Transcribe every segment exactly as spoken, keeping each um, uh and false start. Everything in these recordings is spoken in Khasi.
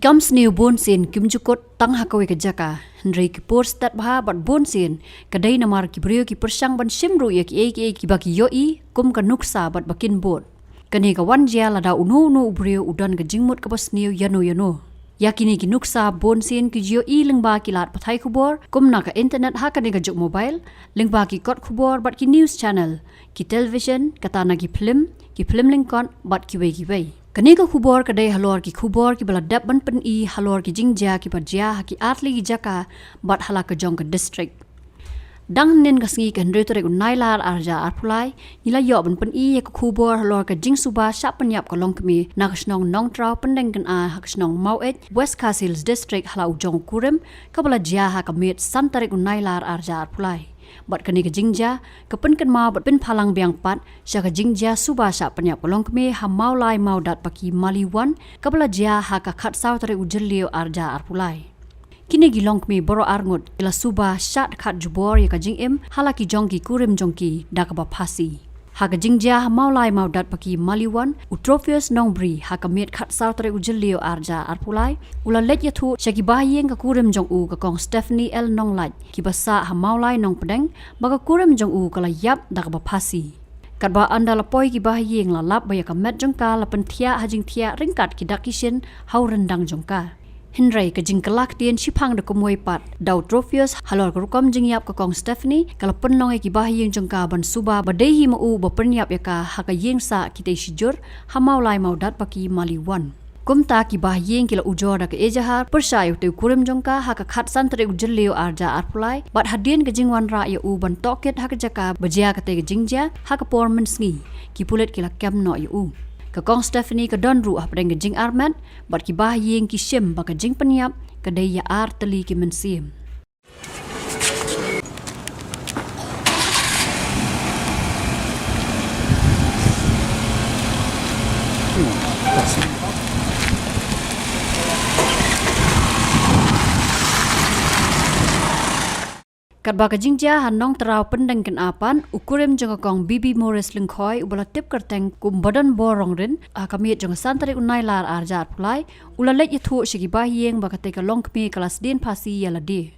Kam sniew bun sien kim ju kut tang ha kawei ka jaka. Hynrei ki por stet bha bad bun sien ka dei namar ki briew ki pyrshang ban shim ruh ïa kiei kiei kiba ki ïohi kum ka nuksa bad ba kin bud. Kane ka wan jia lada uno uno u briew u don ka jingmut kaba sniew ïano ïano. Ïa kine ki nuksa bun sien ki ju ïohi lyngba ki lad pathai khubor kum na ka internet ha kane ka juk mobile, lyngba ki kot khubor bad ki news channel, ki television, kata na ki phlim, ki phlim lyngkot bad kiwei kiwei. Kane ka khubor ka dei halor ki khubor kiba la dep ban pyni halor ki jingjia kiba jia ha ki artylli ki jaka bad ha la ka jong ka district. Dang hynnin ka sngi ka hynriew tarik u Nailar arhajar arphew lai, ngi la ïoh ban pyni ïa ka khubor halor ka jingsuba shah pynïap ka longkmie na ka shnong Nongtraw Pyndengkyna ha ka shnong Maweit, West Khasi Hills District ha la u jong u kurim kaba la jia ha ka miet san tarik u Nailar arhajar arphew lai. Bad kane ka jingjia ka pynkynmaw bad pynphalang biang pat sha ka jingjia suba shah pynïap ka longkmie ha Mawlai Mawdat Paki Mali wan kaba la jia ha ka khatsaw tarik u Jylliew arhajar arphew lai. Kine ki longkmie baroh arngut ki la suba shad khat jubor ïa ka jingim ha la ki jong ki kurim jong ki da kaba phasi. Ha ka jingjia ha Mawlai Mawdat Paki Mali wan, u Trophius Nongbri ha ka miet khatsaw tarik u Jylliew arhajar arphew lai u la leit ïathuh sha ki bahaïing ka kurim jong u ka Kong Stephanie L Nonglait kiba sah ha Mawlai Nongpdeng ba ka kurim jong u ka la ïap da kaba phasi. Katba ynda la poi ki bahaïing la lap ba ïa ka met jong ka la pynthiah ha jingthiah ryngkat ki dak ki shin ha u ryndang jong ka. Hynrei ka jingkylla ktien shiphang da kumwei pat da u Trophius halor ka rukom jingïap ka Kong Stephanie ka la pynlong ïa ki bahaïing jong ka ban suba ba dei hi ma u ba pynïap ïa ka ha ka ïing sah kitei shijur ha Mawlai Mawdat Paki Mali wan. Kumta ki bahaïing ki la ujor da ka ejahar pyrshah ïa utei u kurim jong ka ha ka khatsan tarik u Jylliew arhajar arphew lai bad hadien ka jingwanrah ïa u ban tohkit ha ka jaka ba jia katei ka jingjia ha ka por mynsngi, ki pulit ki la kem noh ïa u. Ka Kong Stephanie ka don ruh hapdeng ka jingarmet bad ki bahaïing ki shim ba ka jingpynïap ka dei ïa artylli ki mynsiem. Katba ka jingjia ha Nongtraw Pyndengkyna pat, u kurim jong ka Kong B B Morris Lyngkhoi uba la tip kyrteng kum Badonbor Rongrin, ha ka miet jong ka san tarik u Nailar arhajar arphew lai u la leit ïathuh sha ki bahaïing ba katei ka longkmie ka la sdien phasi ïa lade.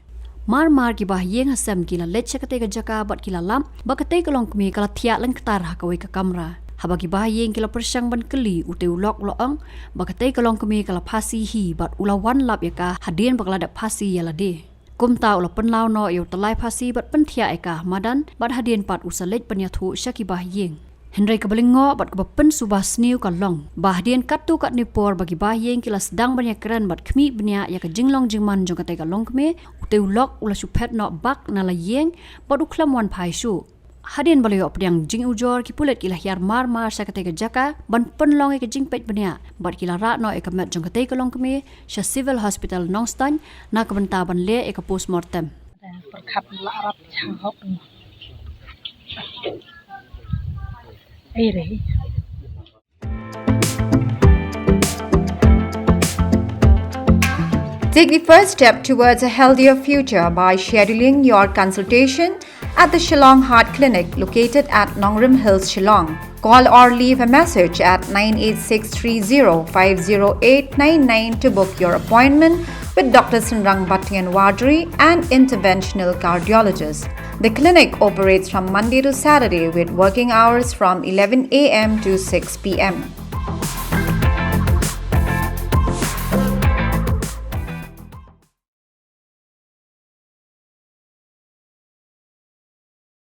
Mar mar ki bahaïing hasem ki la leit sha katei ka jaka bad ki la lap ba katei ka longkmie ka la thiah lyngktar ha kawei ka kamra. Haba ki bahaïing ki la pyrshang ban kylli, utei u lok u la ong ba katei ka longkmie ka la phasi hi bad u la wan lap ïa ka hadien ba ka la dep phasi ïa lade. Kumta u la pynlaw noh ïa u tyllai phasi bad pynthiah ïa ka ha madan bad hadien pat u sa leit pynïathuh sha ki bahaïing. Hynrei kaba lyngngoh bad kaba pynsuba sniew ka long ba hadien katto katne por ba ki bahaïing ki la sdang ban ïakren bad khmih bniah ïa ka jinglong jingman jong katei ka longkmie, utei u lok u la shu phet noh bak na la ïing bad u khlem wan phai shuh. Hadien ba la ïoh pdiang jingujor, ki pulit ki la hiar mar mar sha katei ka jaka ban pynlong ïa ka jingpeit bniah bad ki la rah noh ïa ka met jong katei ka longkmie sha Civil Hospital Nongstoiñ na ka bynta ban leh ïa ka postmortem. Pyrkhat la arap chang hok. Ei re. Take the first step towards a healthier future by scheduling your consultation at the Shillong Heart Clinic, located at Nongrim Hills, Shillong. Call or leave a message at nine eight six three zero five zero eight nine nine to book your appointment with Doctor Synrang Battian Wadri, an interventional cardiologist. The clinic operates from Monday to Saturday with working hours from eleven a m to six p m.